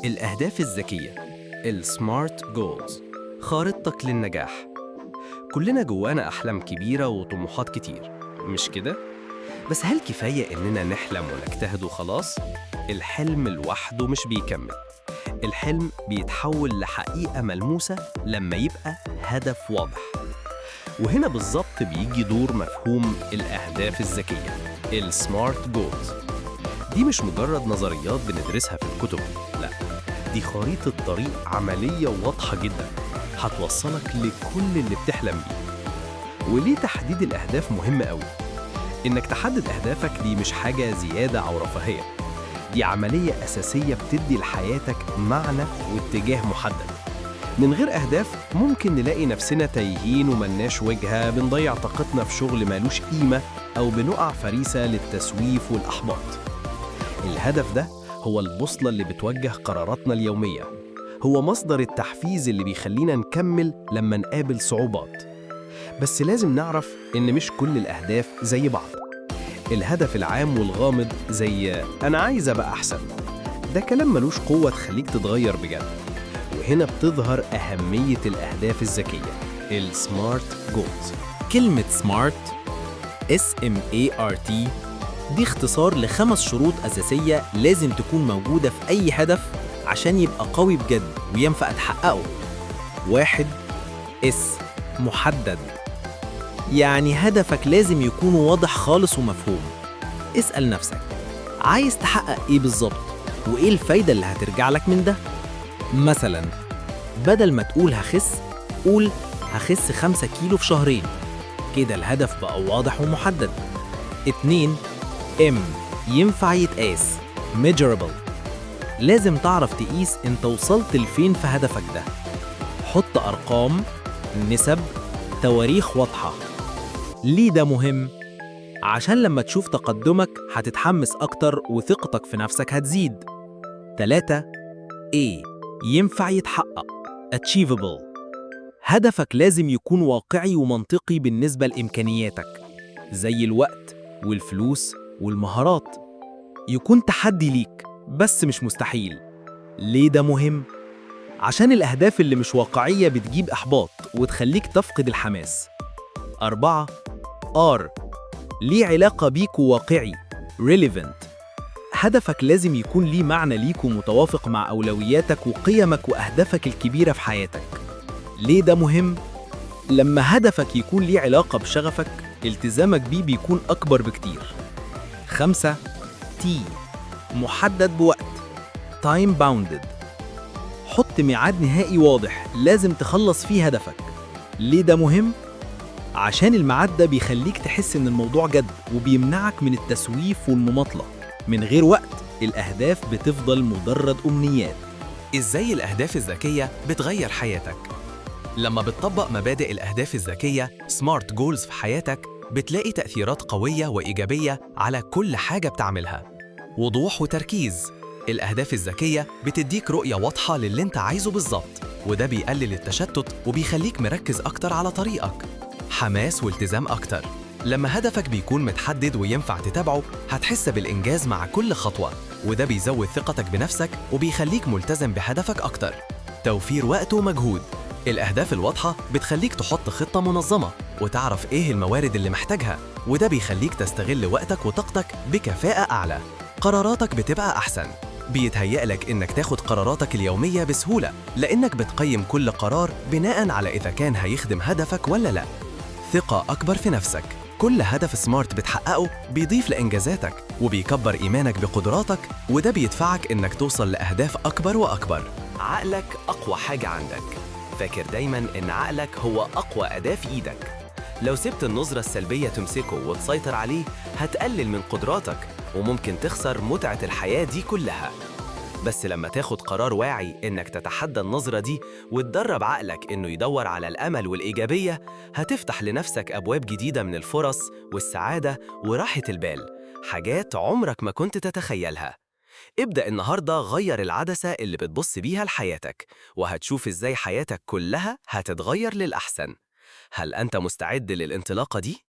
الأهداف الذكية، ال SMART goals، خارطتك للنجاح. كلنا جوانا أحلام كبيرة وطموحات كتير، مش كده؟ بس هل كفاية إننا نحلم ونجتهد وخلاص؟ الحلم لوحده مش بيكمل. الحلم بيتحول لحقيقة ملموسة لما يبقى هدف واضح. وهنا بالظبط بيجي دور مفهوم الأهداف الذكية، ال SMART goals. دي مش مجرد نظريات بندرسها في الكتب، لا، دي خريطة طريق عملية واضحة جدا هتوصلك لكل اللي بتحلم بيه. وليه تحديد الأهداف مهم قوي؟ إنك تحدد أهدافك دي مش حاجة زيادة أو رفاهية، دي عملية أساسية بتدي لحياتك معنى واتجاه محدد. من غير أهداف ممكن نلاقي نفسنا تايهين وملناش وجهة، بنضيع طاقتنا في شغل مالوش قيمة، أو بنقع فريسة للتسويف والإحباط. الهدف ده هو البوصلة اللي بتوجه قراراتنا اليومية، هو مصدر التحفيز اللي بيخلينا نكمل لما نقابل صعوبات. بس لازم نعرف إن مش كل الأهداف زي بعض. الهدف العام والغامض زي "أنا عايز أبقى أحسن"، ده كلام ملوش قوة تخليك تتغير بجد. وهنا بتظهر أهمية الأهداف الذكية، ال SMART goals. كلمة SMART، SMART، دي اختصار لخمس شروط أساسية لازم تكون موجودة في أي هدف عشان يبقى قوي بجد وينفع تحققه. واحد، S، محدد، يعني هدفك لازم يكون واضح خالص ومفهوم. اسأل نفسك: عايز تحقق إيه بالظبط؟ وإيه الفايدة اللي هترجع لك من ده؟ مثلا بدل ما تقول هخس، قول هخس 5 كيلو في شهرين. كده الهدف بقى واضح ومحدد. اتنين، M، ينفع يتقاس، measurable. لازم تعرف تقيس انت وصلت لفين في هدفك ده. حط أرقام، نسب، تواريخ واضحة. ليه ده مهم؟ عشان لما تشوف تقدمك هتتحمس أكتر وثقتك في نفسك هتزيد. 3، A، ينفع يتحقق، achievable. هدفك لازم يكون واقعي ومنطقي بالنسبة لإمكانياتك، زي الوقت والفلوس والمهارات. يكون تحدي ليك بس مش مستحيل. ليه ده مهم؟ عشان الأهداف اللي مش واقعية بتجيب إحباط وتخليك تفقد الحماس. أربعة، R، ليه علاقة بيك وواقعي، relevant. هدفك لازم يكون ليه معنى ليك ومتوافق مع أولوياتك وقيمك وأهدافك الكبيرة في حياتك. ليه ده مهم؟ لما هدفك يكون ليه علاقة بشغفك، التزامك بيه بيكون أكبر بكتير. خمسة، T، محدد بوقت، time bounded. حط ميعاد نهائي واضح لازم تخلص فيه هدفك. ليه ده مهم؟ عشان الميعاد ده بيخليك تحس إن الموضوع جد وبيمنعك من التسويف والمماطلة. من غير وقت، الأهداف بتفضل مجرد أمنيات. إزاي الأهداف الذكية بتغير حياتك؟ لما بتطبق مبادئ الأهداف الذكية SMART goals في حياتك، بتلاقي تأثيرات قوية وإيجابية على كل حاجة بتعملها. وضوح وتركيز: الأهداف الذكية بتديك رؤية واضحة للي انت عايزه بالظبط، وده بيقلل التشتت وبيخليك مركز أكتر على طريقك. حماس والتزام أكتر: لما هدفك بيكون متحدد وينفع تتابعه، هتحس بالإنجاز مع كل خطوة، وده بيزود ثقتك بنفسك وبيخليك ملتزم بهدفك أكتر. توفير وقت ومجهود: الأهداف الواضحة بتخليك تحط خطة منظمة وتعرف إيه الموارد اللي محتاجها، وده بيخليك تستغل وقتك وطاقتك بكفاءة أعلى. قراراتك بتبقى أحسن: بيتهيأ لك إنك تاخد قراراتك اليومية بسهولة، لأنك بتقيم كل قرار بناء على إذا كان هيخدم هدفك ولا لا. ثقة أكبر في نفسك: كل هدف SMART بتحققه بيضيف لإنجازاتك وبيكبر إيمانك بقدراتك، وده بيدفعك إنك توصل لأهداف أكبر وأكبر. عقلك أقوى حاجة عندك. فاكر دايما إن عقلك هو أقوى أداة في إيدك. لو سبت النظرة السلبية تمسكه وتسيطر عليه، هتقلل من قدراتك وممكن تخسر متعة الحياة دي كلها. بس لما تاخد قرار واعي إنك تتحدى النظرة دي وتدرب عقلك إنه يدور على الأمل والإيجابية، هتفتح لنفسك أبواب جديدة من الفرص والسعادة وراحة البال، حاجات عمرك ما كنت تتخيلها. ابدأ النهاردة، غير العدسة اللي بتبص بيها لحياتك، وهتشوف إزاي حياتك كلها هتتغير للأحسن. هل أنت مستعد للانطلاقة دي؟